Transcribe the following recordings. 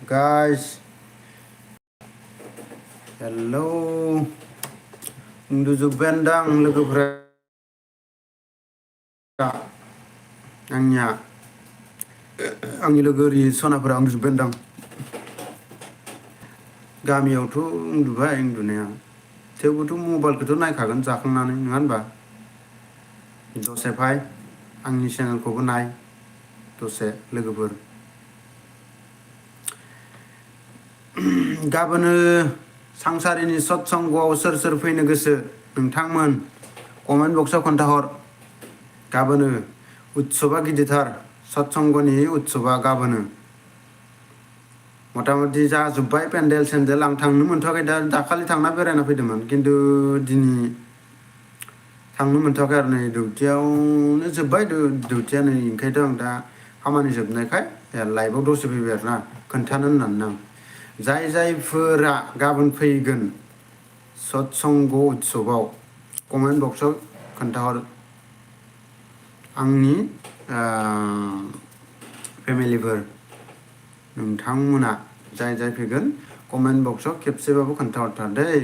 guys. Hello. उन्दुजोब्बायानोदां लोगोफ्रा आंनि लोगो ओरै सनाफोरा उन्दुजोब्बायानोदां गामियावथ' उन्दुबाय उन्दुनाया थेवबोथ' मबाइलखौथ' नायखागोन जाखांनानै नङा होनबा दसे फाय आंनि चेनेलखौबो नाय दसे लोगोफोर गाबोनो सांसारिनि सत्संगआव सोर सोर फैनो गोसो नोंथांमोन कमेन्ट बक्सआव खोन्थाहर गाबोनो उत्सबा गिदिरथार सत्संगनि उत्सबा गाबोनो मथा मथि जाजोब्बाय पेन्डेल सेन्देल आं थांनो मोनथ'वाखै दाखालि थांना बेरायना फैदोंमोन खिन्थु दिनै थांनो मोनथ'वाखै आरो नै डिउटियावनो जोब्बाय डिउटिया नै ओंखायनोथ' आं दा खामानि जोबनायखाय लाइभआव दसे फैबाय आरो ना खोन्थानो होननानै आं जायफोरा गाबोन फैगोन सत्संग उत्सबआव कमेन्ट बक्सआव खोन्थाहर आंनि फेमिलिफोर नोंथांमोना जाय फैगोन कमेन्ट बक्सआव खेबसेबाबो खोन्थाहरथार दै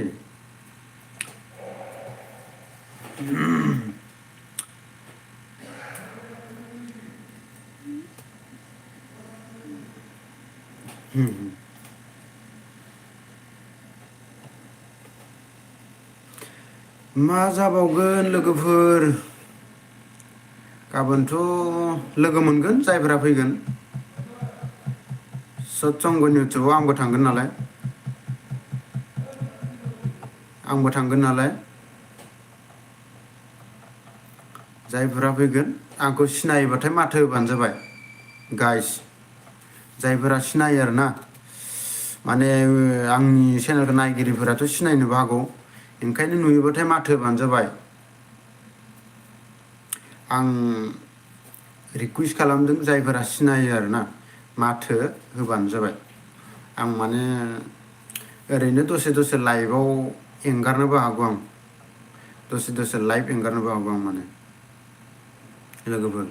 मा जाबावगोन लोगोफोर गाबोनथ' लोगो मोनगोन जायफोरा फैगोन सत्संगनि उत्सबआव आंबो थांगोन नालाय जायफोरा फैगोन आंखौ सिनायोबाथाय माथो होबानो जाबाय गाइस जायफोरा सिनायो आरो ना माने आंनि चेनेलखौ नायगिरिफोराथ' सिनायनोबो हागौ ओंखायनो नुयोबाथाय माथो होबानो जाबाय आं रिकुवेस्ट खालामदों जायफोरा सिनायो आरो ना माथो होबानो जाबाय आं माने ओरैनो दसे लाइभआव एंगारनोबो हागौ आं दसे लाइभ एंगारनोबो हागौ आं माने लोगोफोर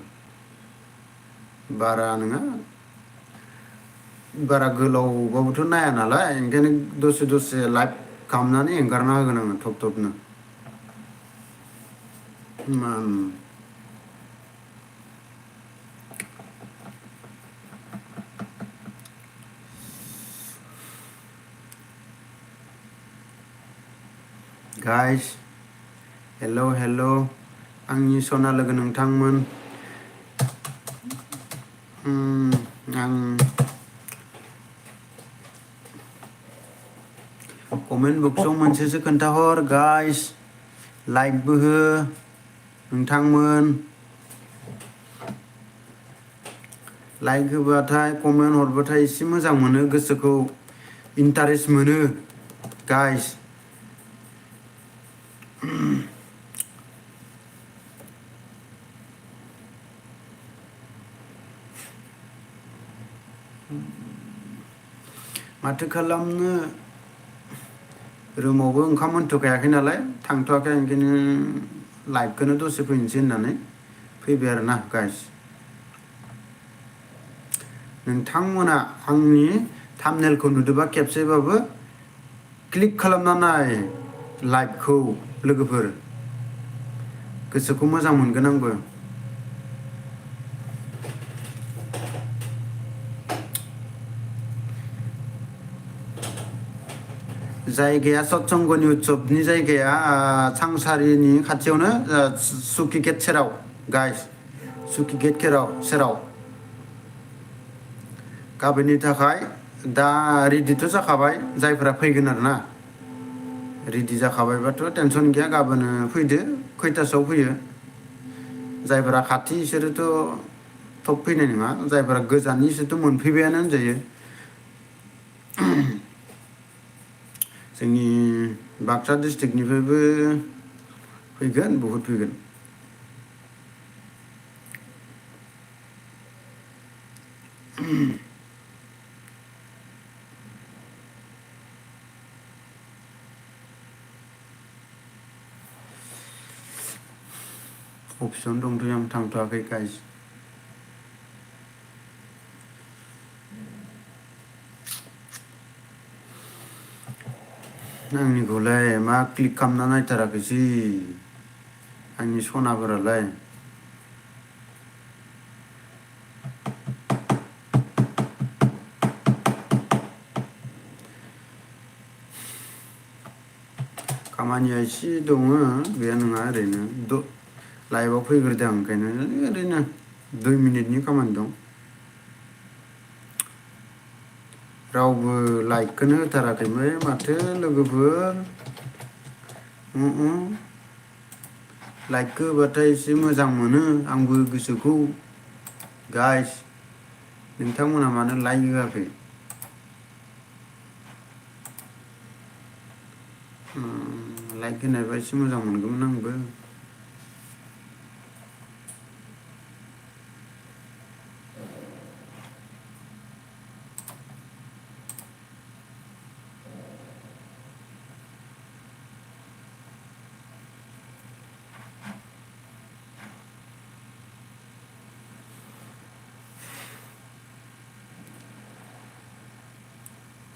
बारा नङा बारा गोलावबाबोथ' नाया नालाय ओंखायनो दसे लाइभ खालामनानै एंगारना होगोन आङो थबनो गाइस हेल' आंनि सना लोगो नोंथांमोन आं कमेन्ट बक्सआव मोनसेसो खोन्थाहर गाइस लाइकबो हो नोंथांमोन लाइक होबाथाय कमेन्ट हरबाथाय एसे मोजां मोनो गोसोखौ इन्टारेस्ट मोनो गाइस माथो खालामनो रुमावबो ओंखाम मोनथ'खायाखै नालाय थांथ'वाखै ओंखायनो लाइभखौनो दसे फैनोसै होननानै फैबाय आरो ना गाइस नोंथांमोना आंनि थाम्बनेलखौ नुदोंबा खेबसेबाबो क्लिक खालामना नाय लाइभखौ लोगोफोर गोसोखौ मोजां मोनगोन आंबो जायगाया सत्संगनि उत्सबनि जायगाया सांसारिनि खाथियावनो सुकि गेट सेराव गाइस सुकि गेट सेराव गाबोननि थाखाय दा रेडिथ' जाखाबाय जायफोरा फैगोन आरो ना रेडि जाखाबायबाथ' टेनसन गैया गाबोनो फैदो खैथासोआव फैयो जायफोरा खाथि बिसोरोथ' थब फैनाय नङा जायफोरा गोजाननि बिसोरथ' मोनफैबायानो होनजायो जोंनि बाक्सा डिस्ट्रिक्टनिफ्रायबो फैगोन बहुद फैगोन अफिसावनो दंथ'यो आं थांथ'वाखै गाइस आंनिखौलाय मा क्लिक खालामना नायथाराखैसै आंनि सनाफोरालाय खामानिया एसे दङ गैया नङा ओरैनो लाइभआव फैग्रोदों आं ओंखायनो ओरैनो 2 मिनिटनि खामानि दं रावबो लाइकखौनो होथाराखैमोन माथो लोगोफोर लाइकखौ होबाथाय एसे मोजां मोनो आंबो गोसोखौ गाइस नोंथांमोना मानो लाइक होआखै लाइक होनायबा एसे मोजां मोनगौमोन आंबो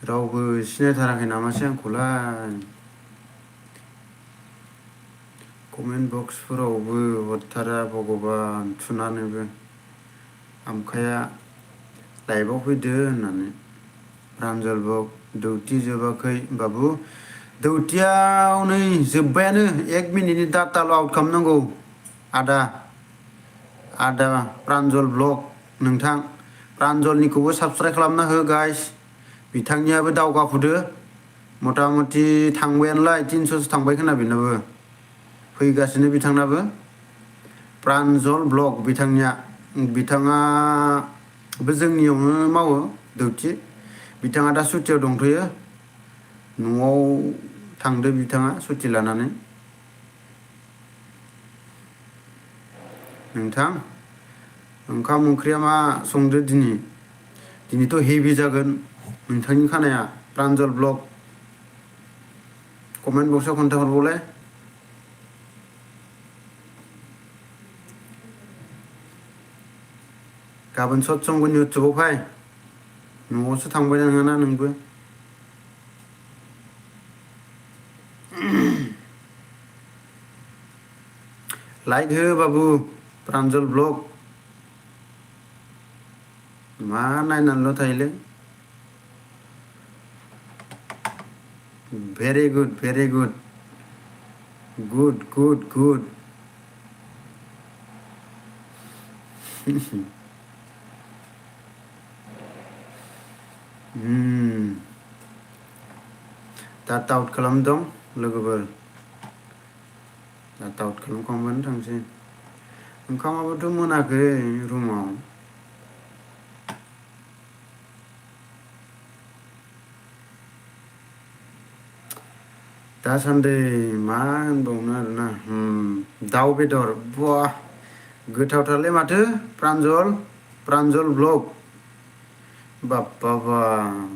रावबो सिनायथाराखै नामासै आंखौलाय कमेन्ट बक्सफोरावबो हरथारा भगबान थुनानैबो आमखाया लाइभआव फैदो होननानै प्रान्जल बक डिउटि जोबाखै बाबु डिउटियाव नै जोब्बायानो 1 मिनिटनि डाटाल' आउट खालामनांगौ आदा प्रान्जल ब्लग नोंथां प्रान्जलनिखौबो साबस्क्राइब खालामना हो गाइस बिथांनियाबो दावगाफुदो मथा मथि थांबायानोलाय 300सो थांबाय खोना बेनाबो फैगासिनो बिथांनाबो प्रान्जल ब्लग बिथाङाबो जोंनियावनो मावो डिउटि बिथाङा दा सुटियाव दंथ'यो न'आव थांदो बिथाङा सुटि लानानै नोंथां ओंखाम ओंख्रिया मा संदो दिनैथ' हेभि जागोन नोंथांनि खानाया प्रान्जल ब्लग कमेन्ट बक्सआव खोन्थाहरबावलाय गाबोन सत्संगनि उत्सबआव फै न'आवसो थांबाय नोङाना नोंबो लाइक हो बाबु प्रान्जल ब्लग मा नायनानैल' थायोलै very good good data out खालामदों लोगोफोर डाटा आउट खालामखांबानो थांसै ओंखामाबोथ' मोनाखै रुमाव दासान्दि मा होनबावनो आरोना दाउ बेदर बा गोथावथारलै माथो प्रान्जल ब्लग बाब्बा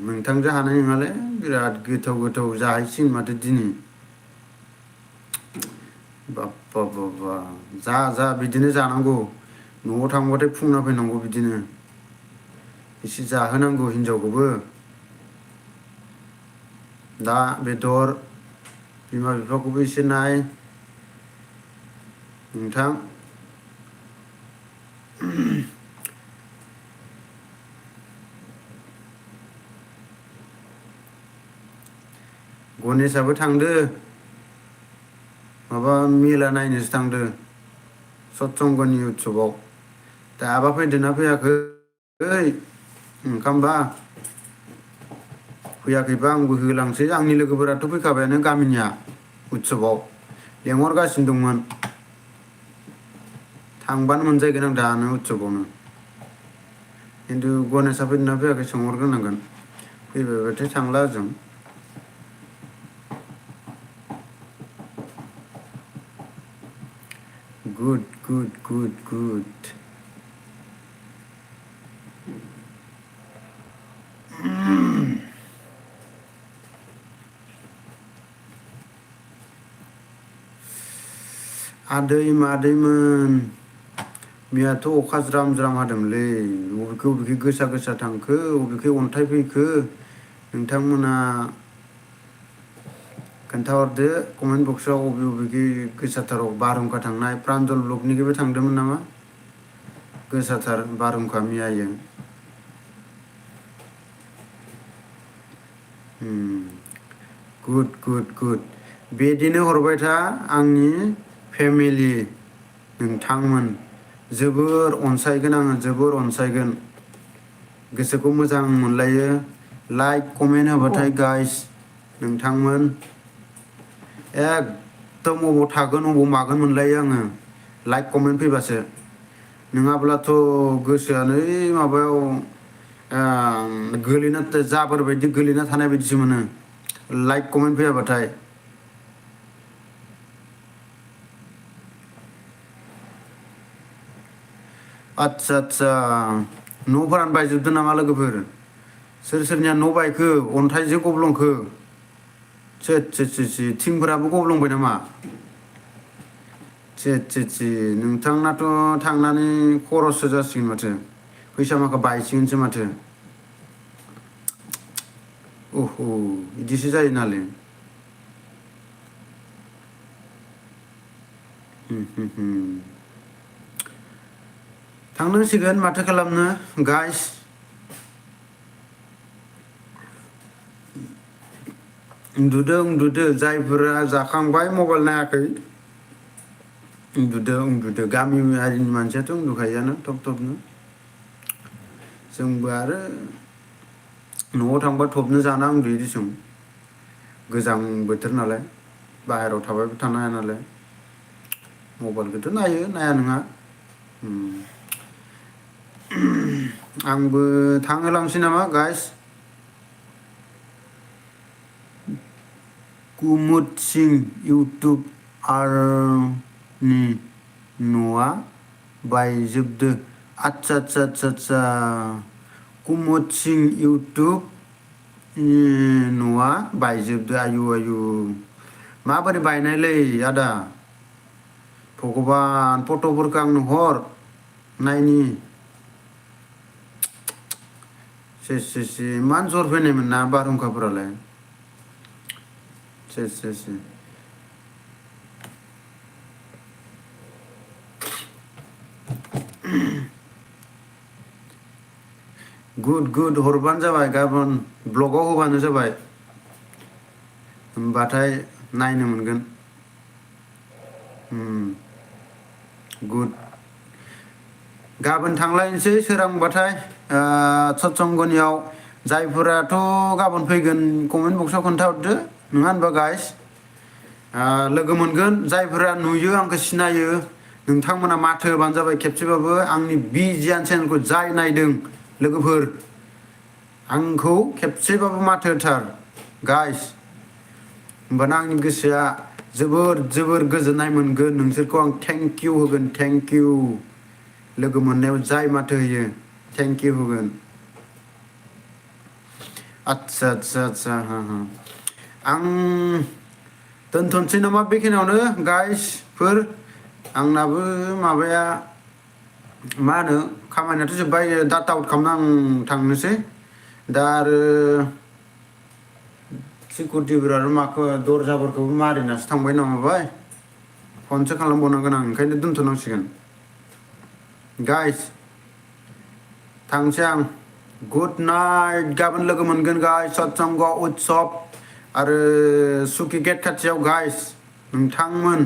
नोंथांजों हानाय नङालै बिराद गोथाव जाहैसिगोन माथो दिनै बाब्बा जा बिदिनो जानांगौ न'आव थांबाथाय फुंना फैनांगौ बिदिनो एसे जाहोनांगौ हिनजावखौबो दा बेदर बिमा बिफाखौबो एसे नाय नोंथां गनेशाबो थांदो माबा मेला नायनोसो थांदो सत्संगनि उत्सबआव दाबा फैदोंना फैयाखै ओंखामबा फैयाखैबा आंबो होलांसै आंनि लोगोफोराथ' फैखाबायानो गामिनिया उत्सबआव लेंहरगासिनो दंमोन थांबानो मोनजायगोन आं दानो उत्सबआवनो खिन्थु गनेशआ फैदोंना फैयाखै सोंहरग्रोनांगोन फैबायबाथाय थांला जों गुड आदै मादैमोन मैयाथ' अखा ज्राम हादोंलै बबेखि गोसा थांखो बबेखि अन्थाइ फैखो नोंथांमोना खोन्थाहरदो कमेन्ट बक्सआव अबे अबेखि गोसाथाराव बारहुंखा थांनाय प्रान्जल ब्लगनिखिबो थांदोंमोन नामा गोसाथार बारहुंखा मैयायो गुड बिदिनो हरबाय था आंनि फेमिलि नोंथांमोन जोबोर अनसायगोन आङो जोबोर अनसायगोन गोसोखौ मोजां मोनलायो लाइक कमेन्ट होबाथाय गाइस नोंथांमोन एकदम अबाव थागोन अबाव मागोन मोनलायो आङो लाइक कमेन्ट फैबासो नङाब्लाथ' गोसोआनो माबायाव गोलैना जाबोर बायदि गोलैना थानाय बायदिसो मोनो लाइक कमेन्ट फैयाबाथाय आच्छा न'फोरानो बायजोबदों नामा लोगोफोर सोर सोरनिया न' बायखो अन्थाइजों गब्लंखो छे थिंफोराबो गब्लंबाय नामा छे नोंथांनाथ' थांनानै खरससो जासिगोन माथो फैसा माखा बायसिगोनसो माथो ओह बिदिसो जायो नालाय थांनांसिगोन माथो खालामनो गाइस उन्दुदो जायफोरा जाखांबाय मबाइल नायाखै उन्दुदो गामियारिनि मानसियाथ' उन्दुखायोआनो थबनो जोंबो आरो न'आव थांबा थबनो जाना उन्दुयो दिसुं गोजां बोथोर नालाय बाहेरायाव थाबायबो थानो हाया नालाय मबाइलखौथ' नाया नङा आंबो थांहोलांसै नामा गाइस कुमुद सिं इउटुबारनि न'आ बायजोबदो आच्छा कुमुद सिं इउटुब न'आ बायजोबदो आयु माबोरै बायनायलै आदा भगबान फट'फोरखौ आंनो हर नायनि से इमान जर फैनायमोन ना बारहुंखाफोरालाय से गुड हरबानो जाबाय गाबोन ब्लगाव होबानो जाबाय होमबाथाय नायनो मोनगोन गुड गाबोन थांलायनोसै सोरांबाथाय सत्संगनियाव जायफोराथ' गाबोन फैगोन कमेन्ट बक्सआव खोन्थाहरदो नङा होनबा गाइस लोगो मोनगोन जायफोरा नुयो आंखौ सिनायो नोंथांमोना माथो होबानो जाबाय खेबसेबाबो आंनि बिजियान चेनेलखौ जाय नायदों लोगोफोर आंखौ खेबसेबाबो माथो होथार गाइस होमबाना आंनि गोसोआ जोबोर गोजोननाय मोनगोन नोंसोरखौ आं थेंक इउ होगोन थेंक इउ लोगो मोननायाव जाय माथो होयो थेंक इउ होगोन आच्छा आं दोनथ'नोसै नामा बेखिनियावनो गाइसफोर आंनाबो माबाया मा होनो खामानियाथ' जोब्बाय डाटा आउट खालामना आं थांनोसै दा आरो सिकिउरिटिफोरा माखो दरजाफोरखौबो मारिनासो थांबाय नामाबाय फनसो खालामबावनांगोन आं ओंखायनो दोनथ'नांसिगोन गाइस थांसै आं गुड नाइट गाबोन लोगो मोनगोन गाइस सत्संग उत्सब आरो सुकि गेट खाथियाव गाइस नोंथांमोन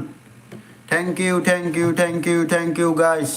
थेंक इउ गाइस